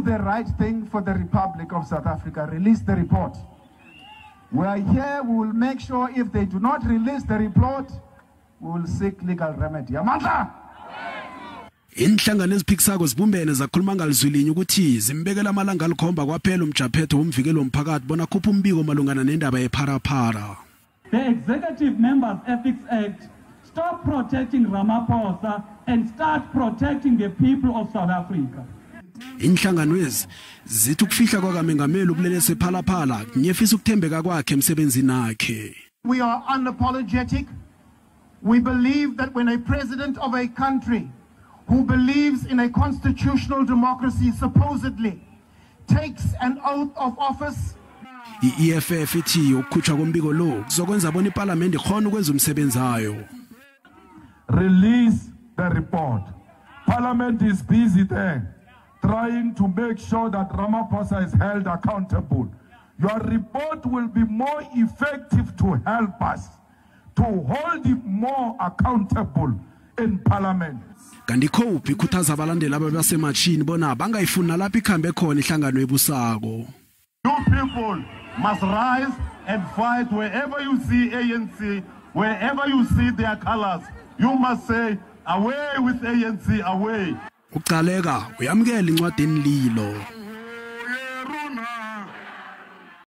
Do the right thing for the Republic of South Africa. Release the report. We are here. We will make sure if they do not release the report, we will seek legal remedy. Amandla! Inhlangano eziphikisako zibumbene zakhuluma ngalizwilinye ukuthi zimbekela amalanga alikhomba kwaphela umjaphetho womvikeli womphakathi bona khupha umbiko malungana nendaba yePhalaphala. The Executive Members Ethics Act stop protecting Ramaphosa and start protecting the people of South Africa. Inhlanganwezi zithi ukufihla kwakamengameli ubulelesi ePhalaphala kunyefisa ukuthembeka kwakhe emsebenzini akhe. We are unapologetic. We believe that when a president of a country who believes in a constitutional democracy supposedly takes an oath of office. I-EFF ithi ukukhutshwa kombiko lo kuzokwenza bona iParliament ikhona ukwenza umsebenzi wayo. Release the report. Parliament is busy there trying to make sure that Ramaphosa is held accountable. Your report will be more effective to help us to hold him more accountable in Parliament. Kanti iCope ikhuthaza abalandeli ababesemachini bona bangayifuni nalapho ikhambe khona ihlangano ebusako. You people must rise and fight wherever you see ANC, wherever you see their colors. You must say, away with ANC, away. Ucaleka uyamukela incwadi enililo.